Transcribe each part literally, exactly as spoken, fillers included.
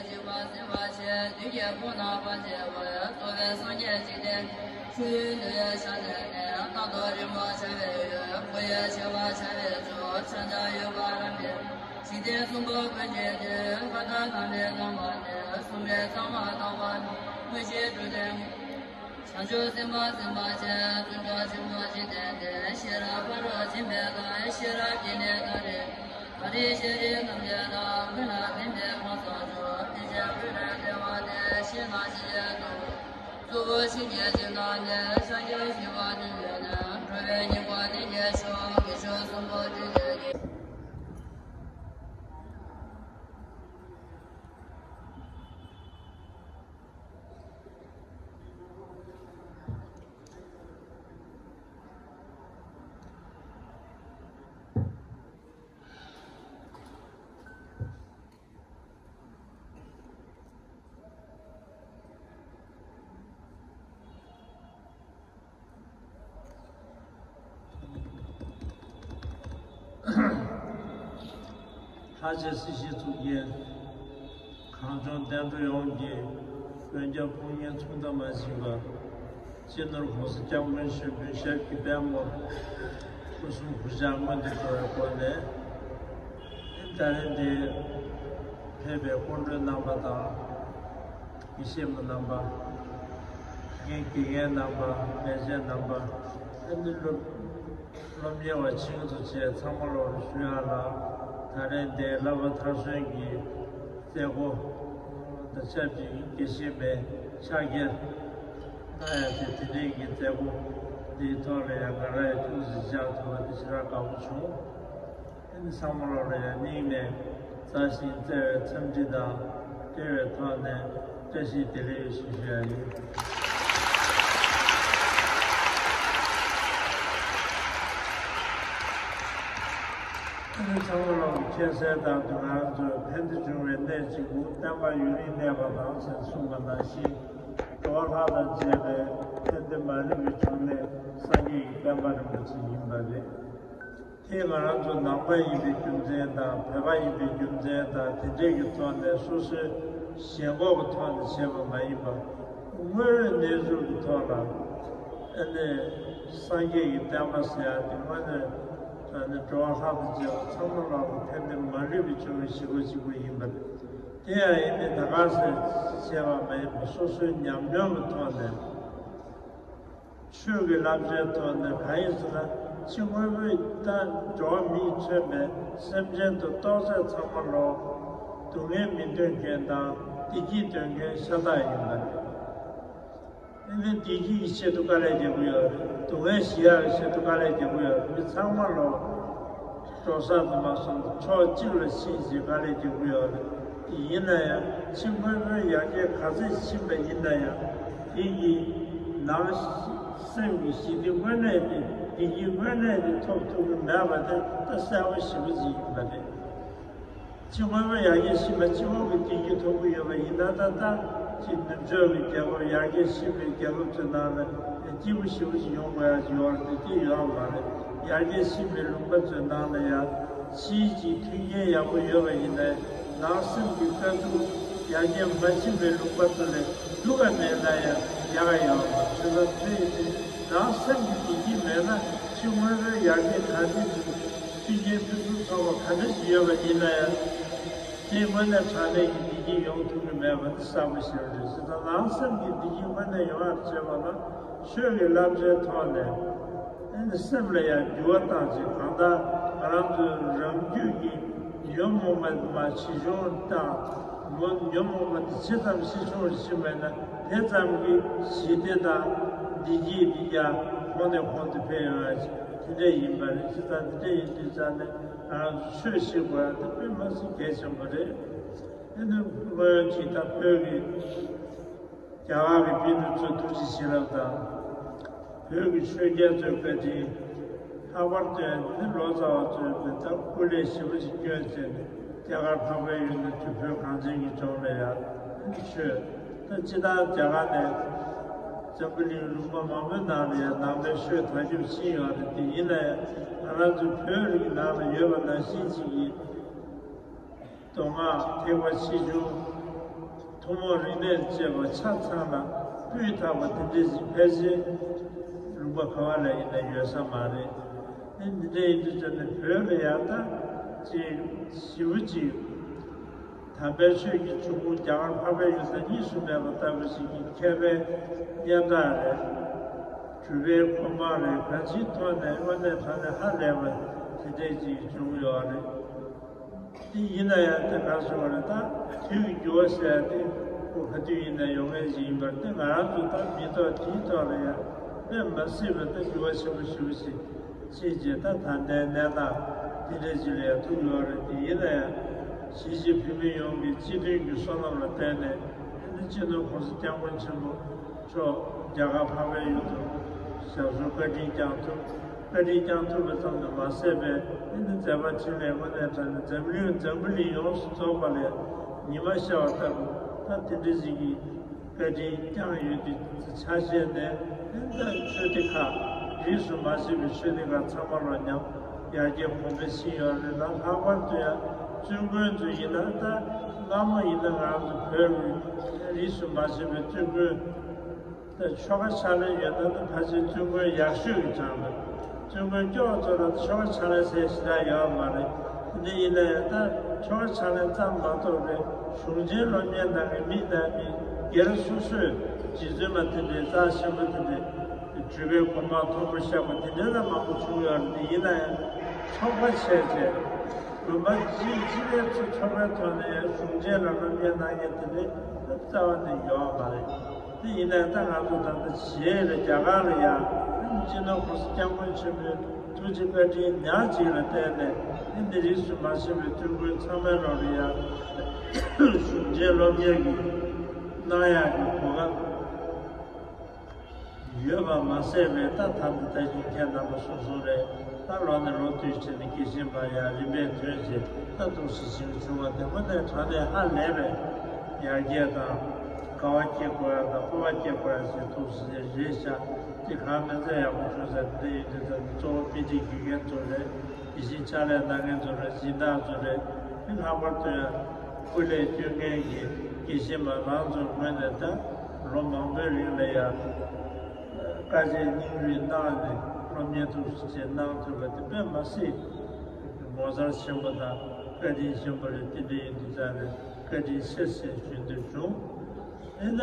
འཇིགས་པ་སེལ་བར་བྱེད། བདུད་ཀྱི་ཕུང་རྣམས་ཕམ་བྱེད་པར། རྫོགས་པའི་སངས་རྒྱས་འཇིག་རྟེན་མཆོད། ཡུལ་ལུས་ཡང་ཤ་ནས་ནི། རྣམ་རྟོག་རིང་མོ་འཆར་བའི་ཡུལ། བུ་ཡི་བྱེ་བ་འཆར་བའི་མཆོག་ཕྱག་རྒྱ་ཡོད་པར་རམ་འདེགས། འཇིག་རྟེན་གསུམ་པོ་ཀུན་གྱི་དུས། ལྷ་དང་ནམ་མཁའི་ལྷ་མ་ནི། གསུམ་པའི་གཙང་མ་དག་པ་ནི། མངོན་ཤེས་སྤྲུལ་སྟོན། བྱང་ཆུབ་སེམས་དཔའ་སེམས་དཔའ་ཆེ། བརྩོན་འགྲུས་ཆེན་པོ་འཇིག་རྟེན་འདས། ཤེས་རབ་ཕ་རོལ་ཕྱིན་པའི་ལམ། ཤེས་རབ་ཀྱི་གནས་དང་རིགས། ད་རེས་ཤེས་རིག་ཐམས་ཅད་རབ། ཀུན་ལ་ཕན་པའི་གང་ཟག་མཆོག་དེ་ཕྱིར་ཀུན་ལས་བདེ་བ་སྟེ། ཞེས་ན་ཞི་ཡི་ཏོག་གཙོ་བོ་ཞི་གནས་ཀྱི་ནང་ནས། ཤཱཀྱ་ཞི་བ་ནི་ཡོད་ན། འགྲོ་བའི་སྙིང་པོ་དེ་ཉིད་ཤོག་ངེས་ཤོག་གསུམ་པོ་དྲིན་ལས་ཀྱི། ལྷ་རྗེ་སྲིད་ཞིའི་གཙུག་རྒྱན། གངས་ལྗོངས་བསྟན་འགྲོ་ཡོངས་ཀྱི་མགོན་སྐྱབས་དཔུང་གཉེན་མཚུངས་ཟླ་མ་མཆིས་པ། སྤྱི་ནོར་༸གོང་ས་༸སྐྱབས་མགོན་ཆེན་པོའི་ཞབས་ཀྱི་པདྨོར་སྐུ་གསུང་གུས་ཕྱག་སྔོན་དུ་འགྲོ་བའི་སྒོ་ནས། ད་རེས་འདིར་ཕེབས་པའི་སྐུ་མགྲོན་རྣམ་པ་དང་། དགེ་བཤེས་མ་རྣམ་པ། དགེ་རྒན་དགེ་རྒན་རྣམ་པ། ལས་བྱེད་རྣམ་པ། ཨ་ནི་སློབ་སློབ་གཉེར་བ་ཆེད་དུ་བཅས་ཚང་མ་ལོར་ཞུ་ཡག་ལ། ད་རེས་འདིར་བསླབ་པ་མཐར་སོན་གྱི་མཛད་སྒོ་དང་ཆབས་ཅིག་དགེ་བཤེས་མའི་ཕྱག་འཁྱེར་གནང་ཡག་དེ་དེ་རིང་གི་མཛད་སྒོ་འདིའི་ཐོག་ལ་ཡང་ང་རང་ཡང་ཅུང་ཟད་བཅར་ཐུབ་པ་དེ་ཞེ་དྲག་དགའ་པོ་བྱུང་། ཨ་ནི་ཚང་མ་ལོར་ཡང་སྙིང་ནས་མཛའ་ཞིང་བརྩེ་བའི་འཚམས་འདྲི་དང་འབྲེལ་བའི་ཐོག་ནས་བཀྲ་ཤིས་བདེ་ལེགས་ཞུ་ཞུ་ཡ་ཡིན། ཨ་ནི་ཚང་མ་ལོར་མཁྱེན་གསལ་ལྟར་དུ་ང་རང་ཚོས་ཕན་བདེ་འབྱུང་བའི་གནས་གཅིག་པུ། བསྟན་པ་ཡུན་རིང་གནས་པ་དང་ཞེས་གསུངས་པ་ནང་བཞིན། འགྲོ་བ་ལྷ་དང་བཅས་པའི་ཕན་བདེ་མ་ལུས་པའི་འབྱུང་གནས་སངས་རྒྱས་ཀྱི་བསྟན་པ་རིན་པོ་ཆེ་ཡིན་པ་རེད། དེ་ང་རང་ཚོ་ནང་པ་ཡིན་པའི་རྒྱུ་མཚན་དང་། བོད་པ་ཡིན་པའི་རྒྱུ་མཚན་དང་། དེ་འདྲས་ཀྱི་ཐོག་ནས་སོ་སོའི་ཞེན་ཁོག་གི་ཐོག་ནས་བྱས་པ་མ་ཡིན་པ། དངོས་ཡོད་གནས་ཚུལ་གྱི་ཐོག་ལ་ཨ་ནི་སངས་རྒྱས་ཀྱི་བསྟན་པ་ཟེར་ཡག་དེ་དངོས་གནས་ཨ་ནི་འགྲོ་བ་ལྷ་དང་བཅས་པ་ཚང་མ་ལ་ཕན་བདེ་མ་ལུས་པའི་འབྱུང་བའི་གཞི་ག་གཅིག་པུ་ཡིན་པ་རེད། དེ་ཡང་ཡིན་ནའི་ད་ག་ཟེ་བྱས་པ་མ་ཡིན་པར་སོ་སོའི་ཉམས་མྱོང་གི་ཐོག་ནས། ཆོས་ཀྱི་བསླབ་བྱའི་ཐོག་ནས་གང་ཡིན་ཟེར་ན། ཕྱི་དངོས་པོའི་ད་འགྲོ་བ་མིས་མཚོན་པའི་སེམས་ཅན་དུ་གཏོགས་ཚད་ཚང་མ་ལོ། སྡུག་བསྔལ་མི་འདོད་མཁན་དང་བདེ་སྐྱིད་འདོད་མཁན་ཤ་སྟག་ཡིན་པ་རེད། ཨ་ནི་བདེ་སྐྱིད་ཀྱི་ཆེད་དུ་དཀའ་ལས་རྒྱག་གི་ཡོད་རེད། སྡུག་བསྔལ་ཞི་ཡག་གི་ཆེད་དུ་དཀའ་ལས་རྒྱག་གི་ཡོད་རེད། མི་ཚང་མ་ལོ། འགྲོ་ས་དུ་མ་སོང་ཕྱོགས་གཅིག་ལ་ཕྱིན་ཞེས་དཀའ་ལས་རྒྱག་གི་ཡོད་རེད། དེ་ཡིན་ན་ཡང་ཕྱི་དངོས་པོའི་ཡར་རྒྱས་ག་ཚོད་ཕྱིན་པ་ཡིན་ན་ཡང་། དེ་གི་ནང་སེམས་ཀྱི་ཞི་བདེ་དངོས་གནས་དེ། བདེ་སྐྱིད་དངོས་གནས་དེ་ཐོབ་ཐུབ་ཀྱི་མེད་པ་དེ་ད་གསལ་པོ་ཞེ་པོ་ཅིག་ཡིན་པ་རེད། ཕྱི་དངོས་པོ་ཡར་རྒྱས་ཕྱིན་པ། སྤྱི་ཡོངས་ཀྱི་བདེ་སྐྱིད་ཐོབ་ཀྱི་ཡོད་པ་ཡིན་ན། ད་ལྟ་ཅིག་ནུབ་ཕྱོགས་ཀྱི་རྒྱལ་ཁབ། ཡར་རྒྱས་ཕྱིན་པའི་རྒྱལ་ཁབ་ཚོའི་ནང་ལ་སྐྱིད་པོ་ཞེ་པོ་ཅིག་ཡོང་དགོས་ཡག་ཅིག་ཡོད་རེད་དེ། དེ་ཡོད་མ་རེད། ཡར་རྒྱས་ཕྱིན་པའི་ལུང་པ་ཚོའི་ནང་ལ་ཡང་ཕྱིའི་ཅིག་མཐུན་རྐྱེན་ཡག་པོ་ཡོད་པ་ཡིན་ན། ནང་སེམས་ཀྱི་དཀའ་སྡུག་ཡར་རྒྱས་མ་ཕྱིན་པའི་ལུང་པ་ཚོ་ལས་སྡུག་ག་མེད་ན་ཡང་ཡག་ག་ཡོད་མ་རེད། བྱས་ཙང་དེ་ནང་སེམས་ཀྱི་བདེ་སྐྱིད་མེད་ན། ཕྱི་དངོས་པོའི་ཡར་རྒྱས་ག་འདྲ་ཞིག་མཐུན་རྐྱེན་ཕུན་སུམ་ཚོགས་པ་ག་འདྲ་ཞིག་ཡོད་པ་ཡིན་ན་ཡང་། དེ་དངོས་གནས་དྲང་གནས་ཀྱི་བདེ་སྐྱིད་ཡོང་ཐུབ་ཀྱི་མེད་པ་དེ་གསལ་པོ་ཞེ་པོ་རེད། བྱས་ཙང་ནང་སེམས་ཀྱི་བདེ་སྐྱིད་དངོས་གནས་ཡོང་ཡག་བྱེད་པ་ལ། ཆོས་ཀྱི་བསླབ་བྱའི་ཐོག་ནས་ཨ་ནི་སེམས་ལ་ཡང་འགྱུར་བ་བཏང་ཅིག་གང་ལྟར་ང་རང་ཚོའི་རང་རྒྱུད་ཀྱི་ཉོན་མོངས་པ་མར་ཇེ་ཆུང་དང་། མོ་ཉོན་མོངས་པ་དེ་ཇེ་ཙམ་ཇེ་ཆུང་རུ་ཕྱིན་པ་ཡིན་ན། དེ་ཙམ་གྱིས་ཞི་བདེ་དང་བདེ་སྐྱིད་དེ་ཡང་གོང་ནས་གོང་དུ་འཕེལ་ཡོང་ཡག་ཅིག་དེ་འདྲ་ཡིན་པ་རེད། བྱས་ཙང་དེ་འདྲ་ཡིན་དུས་ཙང་ནས་ང་རང་ཚོ་ཆོས་ཤེས་དགོས་ཡག་དེ་དཔེ་མ་སྲིད་གལ་ཆེན་པོ་རེད། ཨ་ནི་སྔོན་གྱི་ད་བོད་ཀྱི་རྒྱ་གར་གྱི་པཎ་གྲུབ་ཚོའི་ཐུགས་རྗེ་བྱིན་རླབས་དང་། བོད་ཀྱི་ཆོས་རྒྱལ་ཚོའི་བཀའ་དྲིན། ལྷག་པར་དུ་ནི་ལོ་ཙཱ་བ་ཚོས་ད་སྐུ་ལས་ཞེ་པོ་ཅིག་བསྐྱོན་བྱས་ནས། རྒྱ་གར་འཕགས་པའི་ཡུལ་ནས་བོད་གངས་ཅན་གྱི་ལྗོངས་ལ་ཡང་ཆོས། ད་སྤྱིར་བཏང་རྒྱ་གར་ནས་འཛམ་བུ་གླིང་ལུང་པ་མང་པོའི་ནང་ལ་ཡང་ནང་པའི་ཆོས་དར་ཁྱབ་ཕྱིན་ཡོད་རེད། དེ་ཡིན་ན་ཡང་ང་རང་ཚོ་བོད་རིགས་ནང་ལ་ཡོད་པ་ནང་བཞིན་ཅིག་གི་མདོ་སྔགས་ཐེག་པ་ཆེ་ཆུང་ ཐུན་མོང་རིག་གནས་བཅས་པ་ཆ་ཚང་ལ་སྤུས་དག་པ་དེ་འདྲ་ཞིག་ཕལ་ཆེར་ལུང་པ་ག་བ་ལ་ཡིན་ན་ཡོད་ས་མ་རེད། ཨེ་འདི་འདྲ་ཡིན་དུས་ཙམ་ནས་བོད་ལ་ཡང་ད་ཅིག་ཞེ་པོ་ཅིག་དམ་པའི་ཆོས་ཀྱི་འབྱུང་ཁུངས་རྒྱ་གར་འཕགས་པའི་ཡུལ་དང་གཉིས་སུ་མེད་པ་ལྟ་བུ་ཞིག་གི་མཁས་པའི་སྙན་གྲགས་རེད། གྲུབ་པའི་གོ་འཕང་རེད། གང་ཅིའི་ཐོག་ནས་དངོས་གནས་དྲང་གནས་ཧ་ལས་པ་དེ་འདྲ་ཅིག་བྱུང་ཡོད་རེད། དེ་ཡིན་ན་ཡང་དེ་ག་སོང་བ་རེད། ད་དུས་ཀྱི་འགྱུར་བ་ཟེར་ཡ་དེ་ཁོ་ག་དུས་ཡིན་ན་ཡོང་མཁན་ཞིག་ཡིན་པར། དེ་ང་རང་ཚོ་ད་མི་ཐོག་དེའི་ཐོག་ལ་ཡང་དཔེ་མ་སྲིད་པ་ད་འགྱུར་བ་ཆེན་པོ་ཞེ་པོ་ཞིག་ཕྱིན་རྗེས་ད་ད་ལྟའི་གནས་སྟངས་དེ་འདྲ་ཞིག་ལ་ཡང་ཐུག་ཡོད་རེད། དེ་ཡིན་ན་ཡང་གཞིས་བྱེས་བོད་མི་ཡོངས་ཀྱི་སྤྱི་མཐུན་གྱི་བསོད་ནམས་ལ་བརྟེན་ནས་དེ་ནི་སྤྱི་ནོར་༸གོང་ས་༸སྐྱབས་མགོན་ཆེན་པོ་མཆོག་རྒྱ་གར་འཕགས་པའི་ཡུལ་དུ་ཞབས་སོར་བཀའ་དྲིན་བསྐྱངས་ཐུབ། བཀའ་དྲིན་བསྐྱངས་ཐུབ་པ་ཙམ་དུ་མ་ཟད་པའི་ཨེ་ནི་མཛད་པ་འཕྲིན་ལས་དངོས་གནས་དྲང་གནས་འཛམ་གླིང་འཛམ་བུ་གླིང་ཡོངས་སུ་རྫོགས་པ་ལ་ཉི་མ་ཤར་བ་ལྟ་བུ་ད་དེ་འདྲ་ཞིག་གི་བཀའ་དྲིན་བསྐྱངས་ཡོད་དུས་ཆ་བཞག་ནས་ཨེ་ད་ཆོས་སྡེ་ཁག་རིས་སུ་མ་ཆད་པའི་ཆོས་སྡེ་ཁག་ཚང་མ་ལ་ཉམས་ཡར་རྒྱས་གོང་འཕེལ་ཕྱིན་ཡོད་རེད་ལ། ལྷག་པར་དུ་ཡང་བཙུན་དགོན་ཚོ་ཡིན་ན་ད་སྔ་མོ་ཡིན་ན་ང་རང་ཚོ་བོད་ཀྱི་རིས་སུ་མ་ཆད་པའི་བཙུན་དགོན། ད་ཆོ་ག་ཕྱག་ལེན་ཡོད་ན་ད་ཕལ་ཆེར་བཙུན་དགོན་ཡག་ཤོས་ཀྱི་གྲངས་རེད། བཙུན་དགོན་སྐྱོ་བ་ཚོ་ལ་ཆོ་ག་ཕྱག་ལེན་ཟེར་ཞེ་དྲག་ཡོད་མ་རེད། དེ་འདྲ་ཡིན་ན་ཡང་ད་ཆོ་ག་ཕྱག་ལེན་ཙམ་མ་གཏོགས་པའི་གཞུང་ཆེན་སློབ་གཉེར་གནང་མཁན་མི་དང་མི་སྒེར་སོ་སོས་རྗེ་བཙུན་མ་དེ་འདྲའི་རྩ་ཆེན་པོ་དེ་འདྲའི་གྲུབ་པའི་གོ་འཕང་མཐོན་པོར་གཤེགས་པ་དེ་འདྲ་ལ་མང་པོ་བྱུང་ཡོད་རེད། དེ་ཡིན་ན་ཡང་ཚོགས་པ་བྱས་བྱས་དགོན་པ་སྤྱི་སྤྱི་པའི་ཚོགས་པའི་ཐོག་ནས་ཡང་གཞུང་ཆེན་ལ་སློབ་གཉེར་གནང་མཁན་དེ་འདྲའི་རྩ་བ་ནས་ཡོད་མ་རེད། དེ་ཡིན་ནའི་ད་ང་ཚོ་ད་ལྟ་བྱེས་ལ་རྒྱ་གར་ལ་ཡང་སྤྱི་ནོར་༸གོང་ས་༸སྐྱབས་མགོན་ཆེན་པོའི་ཐུགས་རྗེ་བཀའ་དྲིན་ཉག་གཅིག་ལ་བརྟེན་ནས་འདི་རིས་སུ་མ་ཆད་པའི་བཙུན་དགོན་ཚང་མའི་ནང་ལ་ཡང་གཞུང་ཆེན་སློབ་གཉེར་གྱི་གནང་ཡག་གི་གོ་སྐབས་ཡོད་པ་མ་ཟད་པའི་ད་ད་ལྟ་ད་གིན་ཁྱེད་རྣམ་པ་གསུངས་སོང་རེད། ད་ལོ་ནས་ལོ་བསྟུད་བྱས་ནས་དགེ་བཤེས་མ་ཡར་རིམ་པས་ཐོན་བྱས་ད་འདུག་སེ་ཞིག་བྱུང་བ་དེ་ཁོ་ནས་དྲང་གནས་ཧ་ལས་པའི་ཡར་རྒྱས་དང་། དགའ་བ་སྐྱེ་དགོས་ཡ་དང་སྤོབས་པ་སྐྱེ་དགོས་ཡ་ཞིག་འདུག་སེ་རེད་ཤག་དེ་གང་མིན་ཚད་ཡག་པོ་བྱུང་ས་དེ་འདྲ་ཡིན་དུས་ད་གཙོ་བོ་དཔེ་ཁྲིད་དགེ་རྒན་ཚོ་རེད། དེ་བཞིན་ཕྱག་ལས་གནང་མཁན་ཚོ་རེད། སྦྱིན་བདག་ཚོ་རེད། དེ་ལྷག་པར་དུ་ཡང་སྐུ་ལས་བསྐྱོན་མཁན་གྱི་དགེ་བཤེས་མ་རང་ཚོའི་ངོས་ནས་ད་ལོ་མང་པོའི་རིང་ལ་ཡང་དཀའ་སྤྱད་སྙིང་རུས་གནང་ནས་སློབ་གཉེར་ཐུགས་སུ་ཆེ་གནང་ཐུབ་པ་དེ་དཔེ་མ་སྲིད་ངོ་མཚར་ཆེན་པོ་དང་བཀའ་དྲིན་ཆེན་པོ་རེད། དེ་འདྲ་ཡིན་དུས་ཙང་ནས་བཀའ་དྲིན་ཆེ་ཟེར་ཞུ་འདོད་བྱུང་། དེ་ནས་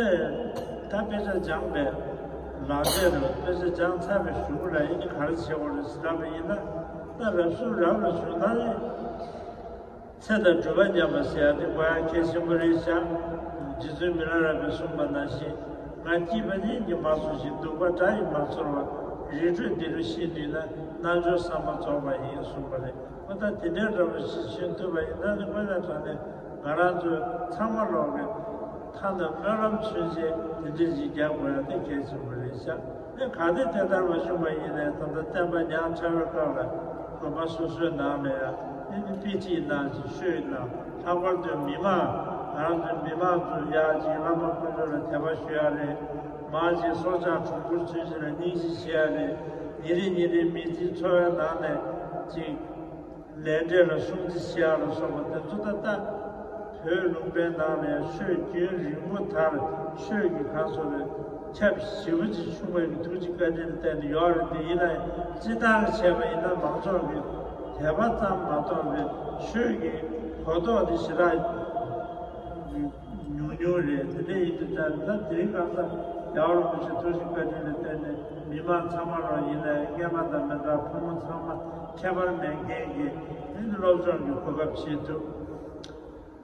ད་དཔེ་ཆ་སྦྱངས་པའི་ལག་རྗེས་རུ་དཔེ་ཆ་སྦྱངས་ཚར་བའི་གཞུག་ལ་ཡིན་ག་རེ་བྱེད་དགོས་རེད་ཟེར་ལབ་པ་ཡིན་ན། ད་རབ་གསུམ་རབ་ལ་བྱུང་ན་ནི། ཚེ་དང་སྒྲུབ་པ་མཉམ་པ་ཟེར་ཡ་དེ་དགོས་ཡ་གལ་ཆེན་པོ་རེད་ཤག་རྗེ་བཙུན་མི་ལ་རས་པས་གསུངས་པ་ནང་བཞིན། ང་སྐྱིད་པ་གཉིས་ཀྱིས་མ་ཚོར་ཞིང་། སྡུག་པ་དགྲ་ཡིས་མ་ཚོར་བར། རི་ཁྲོད་འདི་རུ་ཤི་ནུས་ན། རྣལ་འབྱོར་བསམ་པ་རྫོགས་པ་ཡིན། གསུངས་པ་རེད། ཨོ་ད་དེ་འདྲའི་འདྲ་པོ་ཞིག་ཤེས་ཐུབ་པ་ཡིན་ན་ནི་དངོས་གནས་དྲང་གནས་ང་རང་ཚོ་ཚང་མ་ལོག་གི་ཐ་ན་སྨོན་ལམ་མཚོན་བྱེད་དེ་འདྲ་ཞིག་རྒྱག་དགོས་ཡ་དེ་གལ་ཆེན་པོ་རེད་ཤག་དེ་ག་དེ་དེ་ལྟར་མ་བྱུང་བ་ཡིན་ནའི་ད་ལྟ་བསྟན་པ་ཉག་ཕྲ་བའི་སྐབས་ལ་དགོན་པ་སོ་སོའི་ནང་ལ་ཡང་ཨེ་ནི་དཔེ་ཁྲིད་གནང་ཞིང་ཤོད་གནང་། ལྷག་པར་དུ་མི་མང་ང་རང་ཚོའི་མི་མང་ཚོ་ཡར་ཅིག་བླ་མ་དཀོན་མཆོག་ལ་དད་པ་ཞུ་ཡ་རེད། མར་ཅིག་སྲོག་ཆགས་གྲོག་སྦུར་ཚུན་ཆད་ལ་སྙིང་རྗེ་བྱེད་ཡ་རེད། ཉིན་རེ་ཉིན་རེ་མི་ཚེའི་འཚོ་བའི་ནང་ནས་ཅིག་ལས་འབྲས་ལ་སྲུང་བརྩི་བྱེད་ཡ་ལ་སོགས་པ་དེ་ཚོ་ད་ལྟ་བོད་ལུང་པའི་ནང་ནས་ཆོས་རྒྱུན་རིང་པོ་མཐར་ཆོས་ཀྱི་གང་ཟེར་རེད། ཁྱབ་ཞེ་པོ་ཅིག་བྱུང་བའི་ཐུགས་རྗེ་བཀའ་དྲིན་ལ་བརྟེན་ནས་ཡོད་རེད། དེ་ཡིན་ན་སྤྱིར་བཏང་བྱས་པ་ཡིན་ན་མང་ཚོགས་ཀྱི་དད་པ་ཙམ་མ་གཏོགས་པའི་ཆོས་ཀྱི་གོ་རྟོགས་དེ་ཞེ་དྲག་ཉུང་ཉུང་རེད། དེ་འདྲ་ཡིན་དུས་ཙང་ད་དེ་རིང་ཁ་སང་རྒྱལ་བ་རིན་པོ་ཆེ་ཐུགས་རྗེ་བཀའ་དྲིན་ལ་བརྟེན་ནས་མི་མང་ཚང་མ་ལ་ཡིན་ནའི་སྔས་མ་དང་མི་འདྲ་ཕོ་མོ་ཚང་མ་ཁྱད་པར་མེད་མཁན་གྱི་དེ་འདྲ་སློབ་སྦྱོང་གི་གོ་སྐབས་བྱེད་ཐུབ།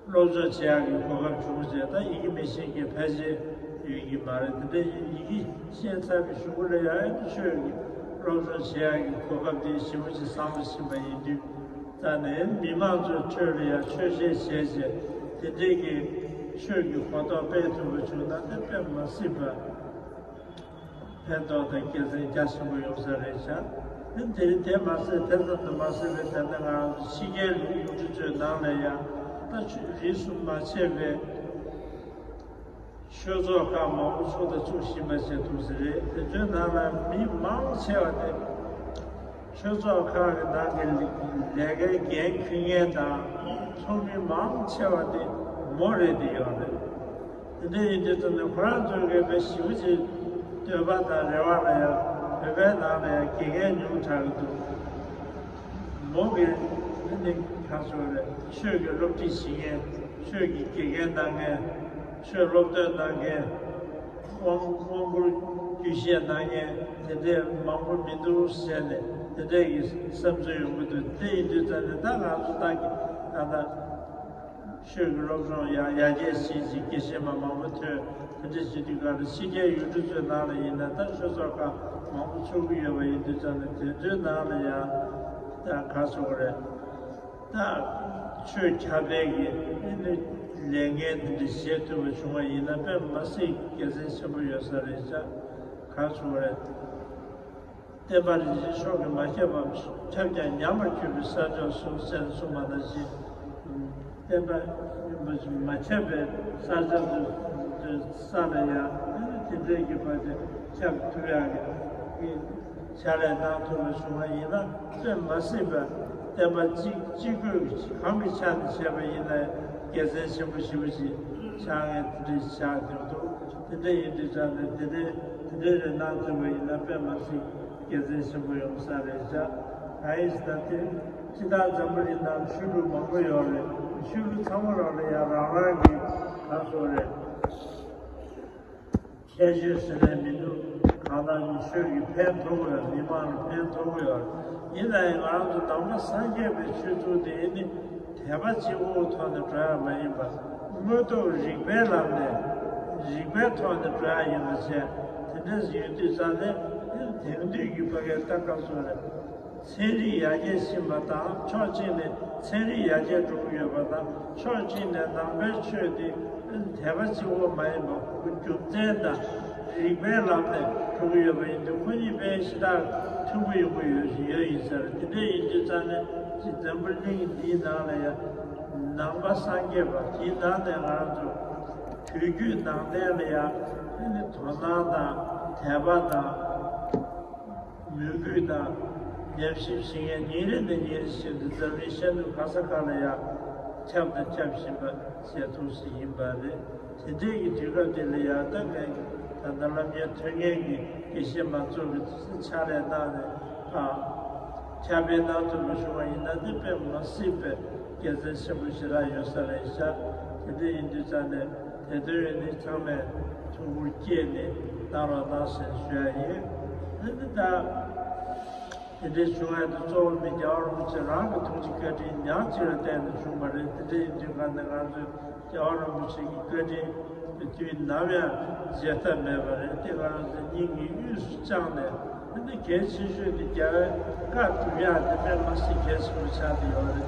སློབ་སྦྱོང་བྱེད་ཡག་གི་གོ་སྐབས་བྱུང་ཟེར། ད་ཡི་གེ་མི་ཤེས་མཁན་ཕལ་ཆེར་ཡོད་ཀྱི་མ་རེད། དེ་འདྲ་ཡི་གེ་ཤེས་ཚར་བའི་གཞུག་གུ་ལ་ཡང་ཆོས་ཀྱི་སློབ་སྦྱོང་བྱེད་ཡག་གི་གོ་སྐབས་དེ་ཞེ་པོ་ཅིག་བཟང་པོ་ཕྱིན་པ་ཡིན་དུས། ད་ནི་མི་མང་ཚོའི་ཁྲོད་ལ་ཡང་ཆོས་བཤད་བྱས་བྱས་དེ་འདྲས་ཀྱི་ཆོས་ཀྱི་གོ་རྟོགས་སྤེལ་ཐུབ་པ་བྱུང་ན་དེ་དཔེ་མ་སྲིད་པ་ཕན་ཐོགས་དང་དགེ་མཚན་རྒྱ་ཆེན་པོ་ཡོང་ས་རེད་ཤག་དེ་དེ་རིང་དེ་མ་ཟད་དེ་ཙམ་དུ་མ་ཟད་པའི་ད་ལྟ་ང་རང་ཚོ་ཕྱི་རྒྱལ་གྱི་ཡུལ་གྲུ་ཚོའི་ནང་ལ་ཡང་ད་ཆོས་རིས་སུ་མ་ཆད་པའི་ཆོས་ཚོགས་ཁག་མང་པོ་ཚུགས་དང་ཚུགས་བཞིན་པ་བྱས་འདུག་ས་རེད། དེ་ཚོའི་ནང་ལ་མི་མང་ཆེ་བ་དེ་ཆོས་ཚོགས་ཁག་གི་ནང་གི་ལས་ཀའི་འགན་འཁུར་མཁན་དང་ཚོགས་མི་མང་ཆེ་བ་དེ་མོ་རེད་དེ་ཡོད་རེད། དེ་འདྲ་ཡིན་དུས་ཙམ་ནས་ཁོ་རང་ཚོའི་གི་དཔེ་ཞེ་པོ་ཅིག་འདོད་པ་དང་རེ་བ་ལ་ཡང་བོད་པའི་ནང་ལ་ཡང་དགེ་རྒན་ཉུང་དྲགས་ཀྱི་འདུག་མོ་གི་ནི་ག་ཚོད་རེད། ཆོས་ཀྱི་སློབ་ཁྲིད་བྱེད་མཁན། ཆོས་ཀྱི་དགེ་རྒན་གནང་མཁན། ཆོས་སློབ་སྟོན་གནང་མཁན། དབང་དབང་བསྐུར་རྒྱུད་བཤད་གནང་མཁན། དེ་འདྲས་མང་པོ་མི་འདུག་ཟེར་ནས་དེ་འདྲས་ཀྱི་བསམ་ཚུལ་ཡོང་གི་འདུག་དེ་ཡིན་དུས་ཙམ་ནས་ད་ང་ཚོ་ད་གི་ད་ལྟ་ཆོས་ཀྱི་སློབ་སྦྱོང་ཡང་ཡར་རྒྱས་ཕྱིན་ཅིང་དགེ་བཤེས་མ་མང་པོ་ཐོན། དེ་འདྲ་བྱེད་དུས་ག་ལ་ཕྱི་རྒྱལ་ཡུལ་གྲུ་ཚོའི་ནང་ལ་ཡིན་ན་ད་ཆོས་ཚོགས་ཁག་མང་པོ་ཚུགས་ཀྱི་ཡོད་པ་ཡིན་དུས་ཙམ་ནས་དེ་ཚོའི་ནང་ལ་ཡང་ད་ག་ཚོད་རེད། ད་ཆོས་ཁྱབ་སྤེལ་གྱི་ཨ་ནི་ལས་འགན་དེ་འདྲ་བཞེས་ཐུབ་པ་བྱུང་བ་ཡིན་ན་དཔེ་མ་སྲིད་དགེ་མཚན་ཆེན་པོ་ཡོད་ས་རེད་ཤག་ག་ཚོད་རེད། བསྟན་པ་རིན་ཆེན་མཆོག་གིས་མ་ཁྱབ་པ་ཁྱབ་ཀྱང་ཉམས་པར་གྱུར་པའི་ས་ཕྱོགས་སུ་ཟེར་གསུངས་པ་ནང་བཞིན། བསྟན་པ་རིན་པོ་ཆེ་མ་ཁྱབ་པའི་ས་ཕྱོགས་སུ་ས་ལ་ཡང་དེ་འདྲའི་གི་བར་དུ་ཁྱབ་ཐུབ་ཡག་གི་ཕྱག་ལས་གནང་ཐུབ་པ་བྱུང་བ་ཡིན་ན་དཔེ་མ་སྲིད་པ་བསྟན་པ་གཅིག་གཅིག་པུས་གང་གི་ཆ་ནས་བྱས་པ་ཡིན་ན་དགེ་མཚན་ཆེན་པོ་ཞེ་པོ་ཅིག་ཆགས་མཁན་དེ་འདྲའི་ཆགས་ཀྱི་འདུག་དེ་འདྲ་ཡིན་དུས་ཙམ་ནས་དེ་འདྲའི་དེ་འདྲའི་རེ་གནང་ཐུབ་པ་ཡིན་ན་དཔེ་མ་སྲིད་དགེ་མཚན་ཆེན་པོ་ཡོང་ས་རེད་ཤག་གང་ཡིན་ཟེར་ན་དེ་སྤྱི་བཏང་འཛམ་བུ་གླིང་ནང་ཆོས་ལུགས་མང་པོ་ཡོད་རེད། ཆོས་ལུགས་ཚང་མ་རང་ལ་ཡང་རང་རང་གི་ག་ཚོད་རེད། ཁྱད་ཆོས་ཟེར་ནས་མི་འདུག་གང་ལྟར་ཆོས་ཀྱི་ཕན་ཐོགས་ཡོད། མི་མང་ལ་ཕན་ཐོགས་ཡོད། ཡིན་ན་ཡང་ང་རང་ཚོ་ནང་པ་སངས་རྒྱས་པའི་ཆོས་ཚུལ་དེ་ནི་དད་པ་གཅིག་པོའི་ཐོག་ནས་འགྲོ་ཡག་མ་ཡིན་པ། དངོས་སྟོབས་རིགས་པའི་ལམ་ནས་རིགས་པའི་ཐོག་ནས་འགྲོ་ཡག་ཡིན་པ་བྱས། དེ་འདྲ་ཡོད་དུས་ཙང་ནས་དེང་དུས་ཀྱི་ཕ་གིའི་ལྟ་སྐབས་སུ་རེད། ཚན་རིག་ཡར་རྒྱས་ཕྱིན་པ་དང་ཕྱོགས་གཅིག་ནས་ཚན་རིག་ཡར་རྒྱས་འགྲོ་གི་ཡོད་པ་དང་ཕྱོགས་གཅིག་ནས་ནང་པའི་ཆོས་དེ་དད་པ་གཅིག་པོ་མ་ཡིན་པ་ཁོ་རྒྱུ་མཚན་དང་རིགས་པའི་ལམ་ནས་འགྲོ་གི་ཡོད་པ་ཡིན་དུས་ཁོ་གཉིས་དཔེ་ཞེ་དྲག་མཐུན་པོ་ཡོང་གི་ཡོད་ཡོད་ཡིན་ཟེར། དེ་འདྲ་ཡིན་དུས་ཙང་ནས་ཅིག་འཛམ་བུ་གླིང་འདིའི་ནང་ལ་ཡང་ནང་པ་སངས་རྒྱས་པ་དེའི་ནང་ནས་ང་རང་ཚོ་བོད་བརྒྱུད་ནང་བསྟན་ལ་ཡང་དོ་སྣང་དང་དད་པ་དང་། མོས་གུས་དང་ཉམས་ཞིབ་བྱེད་མཁན་ཉིན་རེ་ནས་ཉིན་རེ་བཞིན་དུ་འཛམ་གླིང་ཤར་ནུབ་ག་ས་ག་ལ་ཡང་ཁྱབ་དང་ཁྱབ་བཞིན་པ་ཞེ་ཐུགས་སུ་ཡིན་པ་རེད། དེ་འདྲའི་གི་དུས་སྐབས་དེ་ལ་ཡང་ད་ངས་ད་ལྟ་སློབ་གཉེར་ཐོན་མཁན་གྱི་དགེ་བཤེས་མང་ཚོགས་ཀྱི་ཕྱག་ལས་གནང་ནས་ཨ་ཁྱབ་སྤེལ་གནང་ཐུབ་པ་བྱུང་བ་ཡིན་ན་དེ་དཔེ་མ་སྲིད་པའི་དགེ་མཚན་ཆེན་པོ་ཞེ་དྲག་ཡོད་ས་རེད་ཤག་དེ་འདྲ་ཡིན་དུས་ཙང་ནས། དེ་དོན་ཡོད་ནི་ཚང་མས་ཐུགས་ཁུར་བསྐྱེད་ནས་གནང་རོགས་གནང་ཞེས་ཞུ་ཡ་ཡིན། ཨ་ནི་ད་དེ་འདྲའི་བྱུང་ཡ་དེ་གཙོ་བོ་མི་རྒྱལ་བ་རིན་པོ་ཆེ་རང་གི་ཐུགས་རྗེ་བཀའ་དྲིན་ཉག་གཅིག་ལ་བརྟེན་ནས་བྱུང་བ་རེད། དེ་འདྲ་ཡིན་དུས་ག་ནས་ང་ཚོས་རྒྱལ་བ་རིན་པོ་ཆེ་གི་བཀའ་དྲིན་དེ་དུས་ནམ་ཡང་བརྗེད་ཐབས་མེད་པ་རེད། དེ་ང་ཚོ་སྙིང་གི་དབུས་སུ་བཅངས་ནས། ཨ་ནི་གལ་ཆེ་ཤོས་དེ་རྒྱལ་བའི་བཀའ་སྒྲུབ་ཡ་དེ་དཔེ་མ་སྲིད་གལ་ཆེན་པོ་ཆགས་བསྡད་ཡོད་རེད།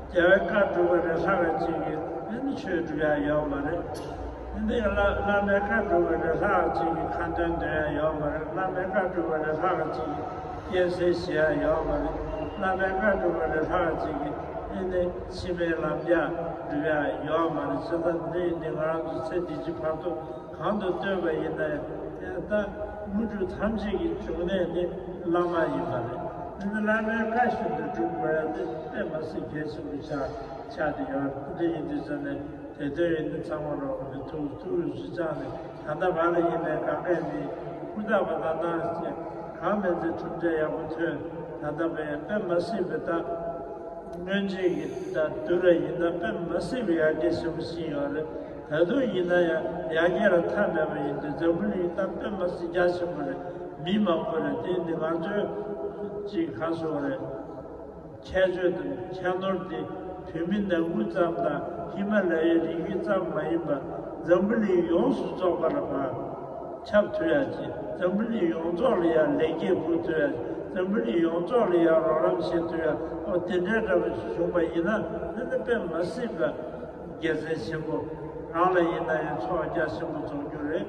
རྒྱལ་བའི་བཀའ་སྒྲུབ་པ་ལས་ལྷག་པ་ཅིག་གིས་ཨ་ནི་ཆོས་སྒྲུབ་ཡ་ཡོད་མ་རེད། ཨ་ནི་བླ་བླ་མའི་བཀའ་སྒྲུབ་པ་ལས་ལྷག་པ་ཅིག་གིས་ཁ་འདོན་འདོན་ཡ་ཡོད་མ་རེད། བླ་མའི་བཀའ་སྒྲུབ་པ་ལས་ལྷག་པ་ཅིག་གིས་སྐྱེལ་སྲིང་བྱེད་ཡ་ཡོད་མ་རེད། བླ་མའི་བཀའ་སྒྲུབ་པ་ལས་ལྷག་པ་ཅིག་གིས་ཨ་ནི་ཕྱི་མའི་ལམ་རྒྱགས་སྒྲུབ་ཡ་ཡོད་མ་རེད། བྱས་ཙང་འདི་ནི་ང་རང་ཚོ་ཚེ་འདི་ཕྱི་བར་དུ། གང་དུ་བསྟོད་པ་ཡིན་ན་ཡང་ད་དངོས་གྲུབ་ཐམས་ཅད་ཀྱི་འབྱུང་གནས་ནི་བླ་མ་ཡིན་པ་རེད། འདི་ནི་བླ་མའི་བཀའ་བཞིན་དུ་སྒྲུབ་དགོས་ཡ་འདི་དཔེ་མ་སྲིད་གལ་ཆེན་པོ་ཆགས་ཆགས་ཏེ་ཡོད། འདི་ཡིན་དུས་ཙམ་ནས་དེ་དོན་ཡིན་ན་ཚང་མ་རོགས་ཀྱི་ཐུགས་ཐུགས་སུ་བཅངས་ནས་ད་ལྟ་བར་ལ་ཡིན་ནའི་གང་གས་ནི་ཧུར་ཐག་པ་དང་གནང་ཞེས་གང་མིན་ཚེ་གྲུབ་འབྲས་ཡག་པོ་ཐོན། ད་ལྟ་བས་དཔེ་མ་སྲིད་པའི་ད། སྔོན་ཆད་ཀྱི་ད་དུས་ལ་ཡིན་ན་དཔེ་མ་སྲིད་པའི་ཡར་རྒྱས་ཆེན་པོ་ཕྱིན་ཡོད་རེད། ད་དུང་ཡིན་ན་ཡང་ཡར་རྒྱས་ལ་མཐའ་མེད་པ་ཡིན་དུས་འཛམ་བུ་གླིང་སྟབས་དཔེ་མ་སྲིད་རྒྱ་ཆེན་པོ་རེད། མི་མང་པོ་རེད། དེ་འདི་ང་ཚོའི་ཅིག་ག་སོ་རེད། ཁྱད་ཆོས་དང་ཁྱད་ནོར་དེ་བོད་མི་ནང་ཁུལ་ཙམ་དང་ཧི་མ་ལ་ཡའི་རི་རྒྱུད་ཙམ་མ་ཡིན་པར་འཛམ་བུ་གླིང་ཡོངས་སུ་རྫོགས་པ་ལ་ཕར། ཁྱབ་ཐུབ་ཡ་ཅིག་འཛམ་བུ་གླིང་ཡོངས་རྫོགས་ལ་ཡང་ལེགས་སྐྱེས་ཕུལ་ཐུབ་ཡ། འཛམ་བུ་གླིང་ཡོངས་རྫོགས་ལ་ཡང་རོགས་རམ་བྱེད་ཐུབ་ཡ། ཨོ་དེ་འདྲའི་འདྲ་པོ་ཞིག་བྱུང་པ་ཡིན་ན་འདི་ནི་དཔེ་མ་སྲིད་པ་དགེ་མཚན་ཆེན་པོ། རང་ལ་ཡིན་ན་ཡང་ཚོགས་རྒྱ་ཆེན་པོ་རྫོགས་རྒྱུ་རེད།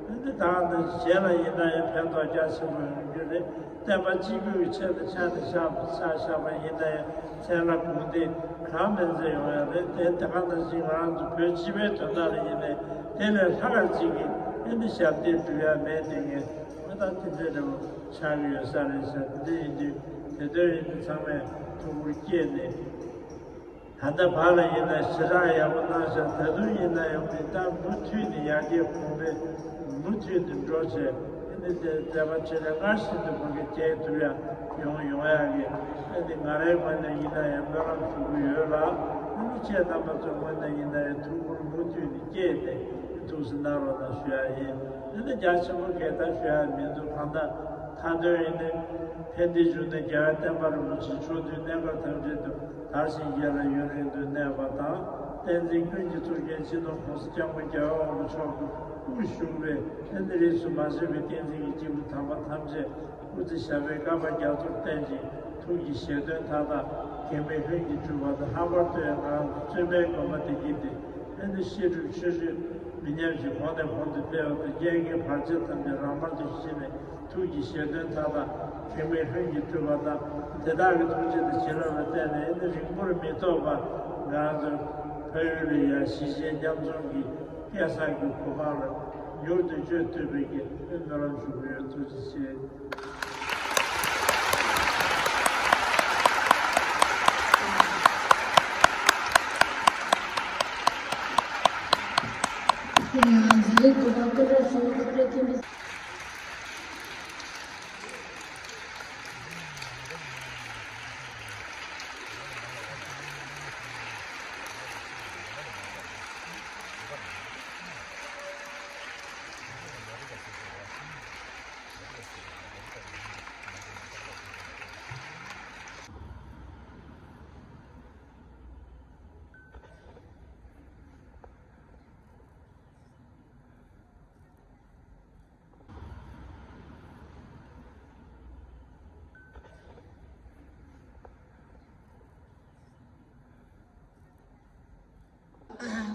འདི་ནི་ད་ནི་གཞན་ལ་ཡིན་ན་ཡང་ཕན་ཐོགས་རྒྱ་ཆེན་པོ་ཡོང་རྒྱུ་རེད། བསྟན་པ་གཅིག་པུའི་ཆེད་དུ་ཆ་ནས་བཞག་ཆ་བཞག་པ་ཡིན་ན་ཡང་མཚན་ལ་དགོངས་ཏེ་གང་མིན་ཚེ་ཡོང་ཡ་རེད། དེ་དེ་ག་ནང་བཞིན་ང་རང་ཚོ་བོད་སྤྱི་པའི་དོན་དག་ལ་ཡིན་ནའི་དེ་ལས་ལྷག་པ་ཅིག་གིས་ཨེ་འདི་ཞབས་འདེགས་སྒྲུབ་ཡ་མེད་དེ་ངས་ཨ་ད་དེ་འདྲའི་འདྲ་བོ་ཆགས་ཀྱི་ཡོད་ས་རེད་ཤག་དེ་འདྲ་ཡིན་དུས་དེ་དོན་ཡིན་དུས་ཚང་མས་ཐུགས་ཁུར་བསྐྱེད་ནས། ད་ལྟ་བར་ལ་ཡིན་ན་ཞེ་དྲག་ཡག་པོ་གནང་ཤག་ད་དུང་ཡིན་ན་ཡང་མི་གཏམ་མུ་མཐུད་ནས་ཡར་རྒྱས་གོང་འཕེལ་མུ་མཐུད་ནས་འགྲོ་བྱས། ཨ་ནི་དེ་མཛད་པ་ཆེ་ལས་སྔར་བཞིན་དུ་ཁོང་གིས་སྐྱེལ་ཐུབ་ཡ་ཡོང་ཡོང་ཡ་གི། ཨ་ནི་ང་རའི་ངོས་ནས་ཡིན་ན་ཡང་སྨོན་ལམ་ཞུ་གི་ཡོད་ལ། ཨ་ནི་ཁྱེད་རྣམ་པ་ཚོའི་ངོས་ནས་ཡིན་ན་ཡང་ཐུགས་ཁུར་མུ་མཐུད་ནས་བསྐྱེད་དེ་ཐུགས་སུ་གནང་རོགས་གནང་ཞུ་ཡ་ཡིན། ཨ་ནི་རྒྱ་ཆེན་པོ་གས་ད་ཞུ་ཡ་མི་འདུག་གང་ལྟར་མཐའ་དོན་ཡིན་ནི། ཕན་བདེའི་འབྱུང་གནས་རྒྱལ་བ་བསྟན་པ་རིན་པོ་ཆེ་མཆོག་ཐུན་གནས་སྐབས་ཐམས་ཅད་དུ་དར་ཞིང་རྒྱས་ལ་ཡུན་རིང་དུ་གནས་པ་དང་། བསྟན་འཛིན་ཀུན་གྱི་གཙུག་རྒྱན་སྤྱི་ནོར་༸གོང་ས་༸སྐྱབས་མགོན་རྒྱལ་བ་དབང་པོ་མཆོག་གི་སྐུ་བཞུགས་པའི་ཨ་ནི་རིས་སུ་མ་ཆད་པའི་བསྟན་འཛིན་གྱི་སྐྱེས་བུ་དམ་པ་ཐམས་ཅད་སྐུ་ཚེ་ཞབས་པད་བསྐལ་པ་རྒྱ་མཚོར་བརྟན་ཅིང་། ཐུགས་ཀྱི་བཞེད་དོན་མཐའ་དག་གེགས་མེད་ལྷུན་གྱིས་གྲུབ་པ་དང་། ལྷག་པར་དུ་ཡང་ང་རང་ཚོ་བཙུན་མའི་དགོན་པ་དེ་གྱིས་ཏེ་ཨ་ནི་བཤད་སྒྲུབ་ཆོས་སྤྱོད་མི་ཉམས་ཤིང་གོང་ནས་གོང་དུ་འཕེལ་བ་དང་། རྒྱལ་བའི་བར་ཆད་ཐམས་ཅད་རང་དབང་དུ་ཞི་ནས། ཐུགས་ཀྱི་བཞེད་དོན་མཐའ་དག་གེགས་མེད་ལྷུན་གྱིས་གྲུབ་པ་དང་། དེ་དག་གི་ཐུགས་རྗེ་དང་བྱིན་རླབས་ལ་བརྟེན་ནས་ཨ་ནི་རིང་པོར་མི་ཐོགས་པར་ང་རང་ཚོ་ཕ་ཡུལ་ལ་ཡང་གཞིས་བྱེས་མཉམ་འཛོམས་ཀྱི་སྐལ་བཟང་གི་གོ་འཕང་ལ་མྱུར་དུ་བསྐྱོད་ཐུབ་པའི་གི་སྨོན་ལམ་ཞུ་གི་ཡོད། ཐུགས་རྗེ་ཆེ།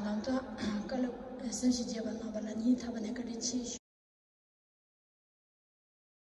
ལམ་ཐོག་བཀའ་སློབ་གསན་ཞིང་མཇལ་བ་གནང་བ་ལ་སྙིང་ཐག་པ་ནས་བཀའ་དྲིན་ཆེ་ཞུ།